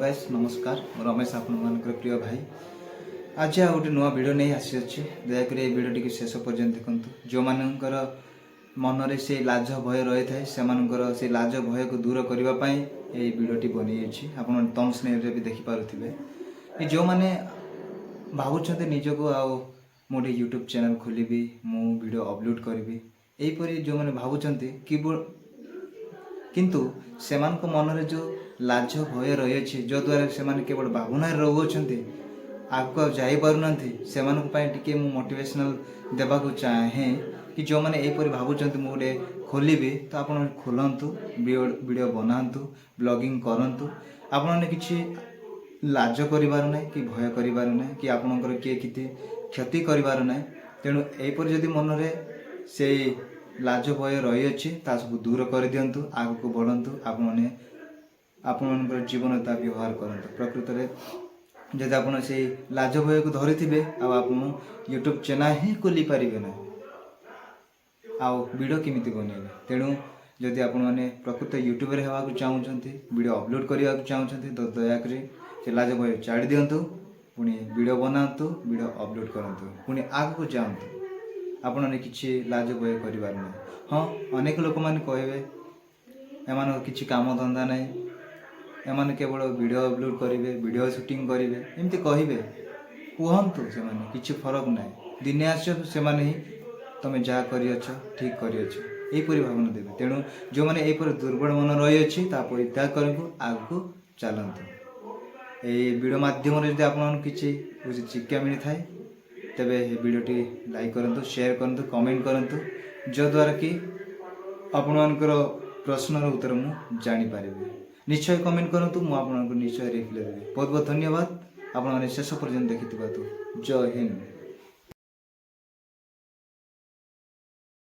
Guys, ନମସ୍କାର। ମୁଁ ରମେଶ, ଆପଣମାନଙ୍କର ପ୍ରିୟ ଭାଇ। ଆଜି ଆଉ ଗୋଟେ ନୂଆ ଭିଡ଼ିଓ ନେଇ ଆସିଅଛି। ଦୟାକରି ଏହି ଭିଡ଼ିଓଟିକୁ ଶେଷ ପର୍ଯ୍ୟନ୍ତ ଦେଖନ୍ତୁ। ଯେଉଁମାନଙ୍କର ମନରେ ସେଇ ଲାଜ ଭୟ ରହିଥାଏ, ସେମାନଙ୍କର ସେଇ ଲାଜ ଭୟକୁ ଦୂର କରିବା ପାଇଁ ଏହି ଭିଡ଼ିଓଟି ବନେଇଅଛି। ଆପଣ ଥମ୍ବନେଲରେ ବି ଦେଖିପାରୁଥିବେ କି ଯେଉଁମାନେ ଭାବୁଛନ୍ତି ନିଜକୁ ଆଉ ମୁଁ ଗୋଟେ ୟୁଟ୍ୟୁବ୍ ଚ୍ୟାନେଲ୍ ଖୋଲିବି, ମୁଁ ଭିଡ଼ିଓ ଅପଲୋଡ଼ କରିବି, ଏହିପରି ଯେଉଁମାନେ ଭାବୁଛନ୍ତି କି କିନ୍ତୁ ସେମାନଙ୍କ ମନରେ ଯେଉଁ ଲାଜ ଭୟ ରହିଅଛି, ଯଦ୍ୱାରା ସେମାନେ କେବଳ ଭାବନାରେ ରହୁଅଛନ୍ତି, ଆଗକୁ ଆଉ ଯାଇପାରୁନାହାନ୍ତି, ସେମାନଙ୍କ ପାଇଁ ଟିକେ ମୁଁ ମୋଟିଭେସନାଲ୍ ଦେବାକୁ ଚାହେଁ କି ଯେଉଁମାନେ ଏହିପରି ଭାବୁଛନ୍ତି ମୁଁ ଗୋଟେ ଖୋଲିବି, ତ ଆପଣ ଖୋଲନ୍ତୁ, ଭିଡ଼ିଓ ବନାନ୍ତୁ, ବ୍ଲଗିଂ କରନ୍ତୁ। ଆପଣମାନେ କିଛି ଲାଜ କରିବାର ନାହିଁ କି ଭୟ କରିବାର ନାହିଁ କି ଆପଣଙ୍କର କିଏ କିଛି କ୍ଷତି କରିବାର ନାହିଁ। ତେଣୁ ଏହିପରି ଯଦି ମନରେ ସେଇ ଲାଜ ଭୟ ରହିଅଛି, ତା ସବୁ ଦୂର କରିଦିଅନ୍ତୁ, ଆଗକୁ ବଢ଼ନ୍ତୁ। ଆପଣମାନେ ଆପଣମାନଙ୍କର ଜୀବନ ତା ବ୍ୟବହାର କରନ୍ତୁ। ପ୍ରକୃତରେ ଯଦି ଆପଣ ସେଇ ଲାଜ ଭୟକୁ ଧରିଥିବେ, ଆଉ ଆପଣ ୟୁଟ୍ୟୁବ୍ ଚ୍ୟାନେଲ୍ ହିଁ ଖୋଲି ପାରିବେ ନାହିଁ, ଆଉ ଭିଡ଼ିଓ କେମିତି ବନେଇବେ? ତେଣୁ ଯଦି ଆପଣମାନେ ପ୍ରକୃତ ୟୁଟ୍ୟୁବରେ ହେବାକୁ ଚାହୁଁଛନ୍ତି, ଭିଡ଼ିଓ ଅପଲୋଡ଼ କରିବାକୁ ଚାହୁଁଛନ୍ତି, ତ ଦୟାକରି ସେ ଲାଜ ଭୟ ଛାଡ଼ି ଦିଅନ୍ତୁ, ପୁଣି ଭିଡ଼ିଓ ବନାନ୍ତୁ, ଭିଡ଼ିଓ ଅପଲୋଡ଼ କରନ୍ତୁ, ପୁଣି ଆଗକୁ ଯାଆନ୍ତୁ। ଆପଣମାନେ କିଛି ଲାଜ ଭୟ କରିବାର ନାହିଁ। ହଁ, ଅନେକ ଲୋକମାନେ କହିବେ, ଏମାନଙ୍କର କିଛି କାମ ଧନ୍ଦା ନାହିଁ, ଏମାନେ କେବଳ ଭିଡ଼ିଓ ଅପଲୋଡ଼ କରିବେ, ଭିଡ଼ିଓ ସୁଟିଂ କରିବେ, ଏମିତି କହିବେ। କୁହନ୍ତୁ ସେମାନେ, କିଛି ଫରକ ନାହିଁ। ଦିନେ ଆସିବ, ସେମାନେ ହିଁ ତମେ ଯାହା କରିଅଛ ଠିକ୍ କରିଅଛ, ଏହିପରି ଭାବନା ଦେବେ। ତେଣୁ ଯେଉଁମାନେ ଏହିପରି ଦୁର୍ବଳ ମନ ରହିଅଛି, ତା ପରିତ୍ୟାଗ କରନ୍ତୁ, ଆଗକୁ ଚାଲନ୍ତୁ। ଏଇ ଭିଡ଼ିଓ ମାଧ୍ୟମରେ ଯଦି ଆପଣମାନଙ୍କୁ କିଛି ଉଚିତ ଶିକ୍ଷା ମିଳିଥାଏ, ତେବେ ଏହି ଭିଡ଼ିଓଟି ଲାଇକ୍ କରନ୍ତୁ, ସେୟାର କରନ୍ତୁ, କମେଣ୍ଟ କରନ୍ତୁ, ଯଦ୍ୱାରା କି ଆପଣମାନଙ୍କର ପ୍ରଶ୍ନର ଉତ୍ତର ମୁଁ ଜାଣିପାରିବି। ନିଶ୍ଚୟ କମେଣ୍ଟ କରନ୍ତୁ, ମୁଁ ଆପଣଙ୍କୁ ନିଶ୍ଚୟ ରିପ୍ଲାଏ ଦେବି। ବହୁତ ବହୁତ ଧନ୍ୟବାଦ ଆପଣମାନେ ଶେଷ ପର୍ଯ୍ୟନ୍ତ ଦେଖିଥିବାରୁ। ଜୟ ହିନ୍ଦ।